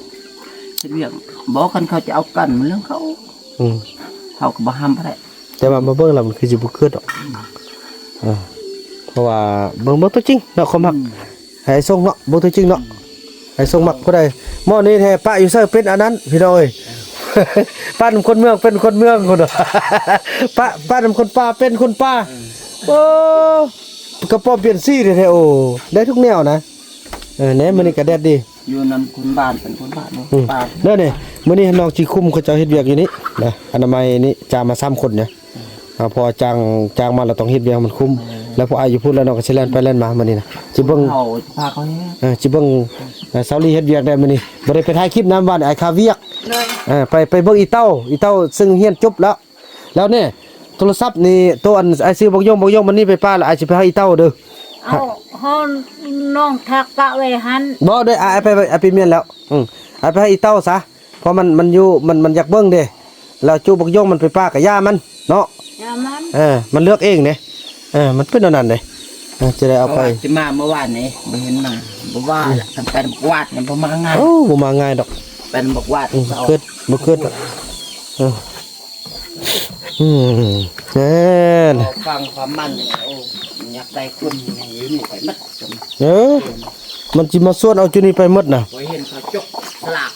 เฮ็ดเวียก บอกกันเขาจะเอากัน มันเรื่องเขา อืม เฮาก็บ่ห้ามบ่ได้ แต่ว่ามาเบิ่งแล้วมันคือสิบ่เกิดดอก อืม เออ เพราะว่าเบิ่ง เบิ่งตัวจริงเนาะ ความมัก อืม ให้ส่งเนาะ เบิ่งตัวจริงเนาะ ให้ส่งมักผู้ใด หม้อนี้แท้ ปะอยู่ไสเป็นอันนั้น พี่น้องเอ้ย ปะนำคนเมืองเป็นคนเมือง คน ปะ ปะนำคนป่าเป็นคนป่า อืม โอ้ กระป๋อมเปลี่ยนสีแท้ๆ โอ้ ได้ทุกแนวนะ เออ แหน่ มื้อนี้ก็แดดดี อยู่นำคนบ้านเป็นคนบ้านเนาะ อืม ป่า เด้อนี่ มื้อนี้น้องจีคุมเขาเจ้าเฮ็ดเวียกอยู่นี่นะ อนามัยนี่ จ้างมาสามคนเนี่ย อ่า พอจ้าง จ้างมาแล้วต้องเฮ็ดเวียกมันคุ้ม เออ แล้วพออ้ายอยู่พุ้นแล้วน้องก็สิแล่นไปแล่นมามื้อนี้นะ สิเบิ่ง เขาพาเขาแฮะ เออ สิเบิ่ง เออ สาวลีเฮ็ดเวียกได้มื้อนี้ บ่ได้ไปถ่ายคลิปนำ บ้านอ้ายคาเวียก เลย เออ ไป ไปเบิ่งอีเต้า อีเต้าซึ่งเฮียนจบแล้ว แล้วเนี่ย โทรศัพท์นี่ โตอันอ้ายซื้อบักย่อง บักย่องมันนี่ไปป้าแล้ว อ้ายสิไปหาอีเต้าเด้อ เอา ฮ้อนน้องทักปะไว้หั่น บ่ ได้ อ้ายไป อ้ายไปเมียนแล้ว อืม อ้ายไปหาอีเต้าซะ เพราะมัน มันอยู่ มัน มันอยากเบิ่งเด้ แล้วจูบักย่องมันไปป้ากับย่ามันเนาะ ย่ามัน เออ มันเลือกเองเด้ เออ มันเป็นอันนั้นเด้ เออ จะได้เอาไป เพราะว่าสิมาเมื่อวานนี้ บ่เห็นมา บ่ว่า อืม ละ ตั้งแต่กวาดเนี่ยบ่มาง่าย โอ้ บ่มาง่ายดอก เป็นบักวาด อืม เจ้า เกิด บ่เกิดดอก เออ อืม แน่น พอฟังความมันเนี่ย โอ้ อยากได้คนอยู่นี่ไปหมด เออ มันสิมาชวนเอาจุนี่ไปหมดน่ะ บ่เห็นเขาจกสลาก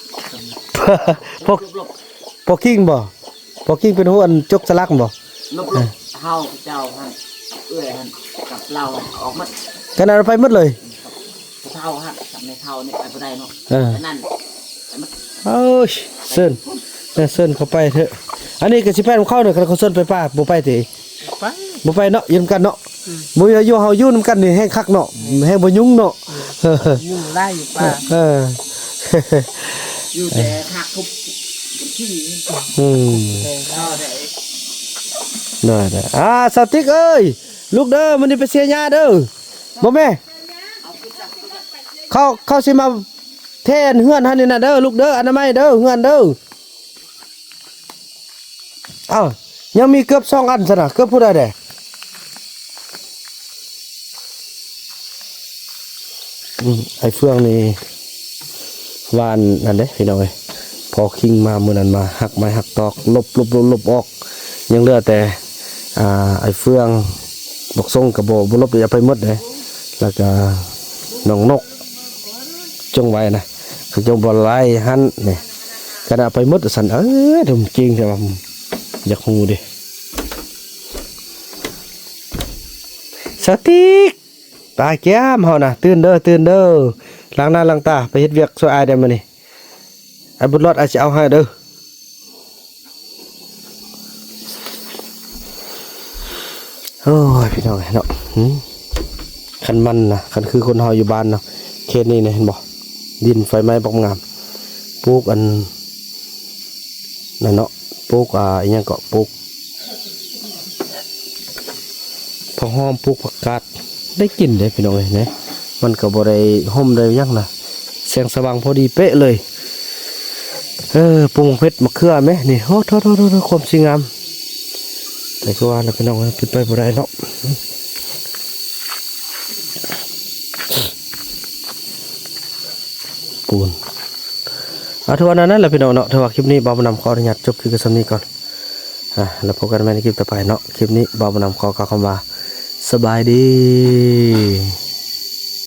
พอ พอคิงบ่ พอคิงเป็นหัวอันจกสลากบ่ ลบๆ เฮาเจ้าหั่น เอื้อยหั่น กับเราหั่น ออกหมด ขนาดเอาไปหมดเลย เฒ่าหั่น กับแม่เฒ่านี่ไปบ่ได้เนาะ เออ อันนั้น เอ้ย เชิญ เออ เชิญเข้าไปเถอะ อันนี้ก็สิไปนำเขาเนี่ย คันเขาเชิญไปป่า บ่ไปติ ไป บ่ไปเนาะ อยู่นำกันเนาะ บ่อยู่ เฮาอยู่นำกันนี่แฮงคักเนาะ แฮงบ่ยุ่งเนาะ อยู่ไล่อยู่ป่า เออ อยู่แต่หักทุบขี้ อืม แต่เราได้ ได้ๆ อ่า สาวติ๊กเอ้ย ลูกเด้อ มื้อนี้ไปเสียหญ้าเด้อ บ่แม่ เขา เขาสิมาแทนเฮือนหั่นนี่นะเด้อ ลูกเด้อ อนามัยเด้อ เฮือนเด้อ อ้าว ยังมีเกือบสองอันซะนะ เกือบผู้ใดแด่ อืม ไอ้เฟืองนี่ หว่านนั่นเด้พี่น้องเอ้ย พอคิงมามื้อนั้นมา หักไม้หักตอก ลบ ลบ ลบ ลบออก ยังเหลือแต่ อ่า ไอ้เฟือง บักส่งกะบ่ บ่ลบ เอาไปหมดเด้ แล้วก็น้องนก จงไว้นะ เขาจงบ่ไล่หั่นนี่ ขนาดไปหมดสั่น เอ้ย ดมจริงแต่ว่า อยากฮู้เด้ สาวติ๊ก ตายแก้มเฮานะ ตื่นเด้อ ตื่นเด้อ ล้างหน้าล้างตา ไปเฮ็ดเวียกช่วยอ้ายได้มื้อนี้ อ้ายบุญรอดอ้ายสิเอาให้เด้อ โอ้ย พี่น้องเอ้ยเนาะ หืม คันมันนะ คันคือคนเฮาอยู่บ้านเนาะ เขตนี้เนี่ย เห็นบ่ ดินไฟไหม้บักงาม ปลูกอัน นั่นเนาะ ปลูก อ่า อิหยังเกาะ ปลูก ผักหอม ปลูกผักกาด ได้กินเด้พี่น้องเอ้ยเนี่ย มันก็บ่ได้ห่มได้หยังนะ แสงสว่างพอดีเป๊ะเลย เออ ปลูกหมากเพชร มะเขือแม่นี่ โอ้โถๆๆๆ ความสวยงาม แต่คือว่าแล้วพี่น้องเอ้ย เป็นไปบ่ได้เนาะ ปูน เอา ถือว่านั้นแหละพี่น้องเนาะ ถือว่าคลิปนี้บ่าวบุญนำขออนุญาตจบคลิปกันส่ำนี้ก่อน อ่ะ แล้วพบกันใหม่ในคลิปต่อไปเนาะ คลิปนี้บ่าวบุญนำขอกล่าวคำว่า สบายดี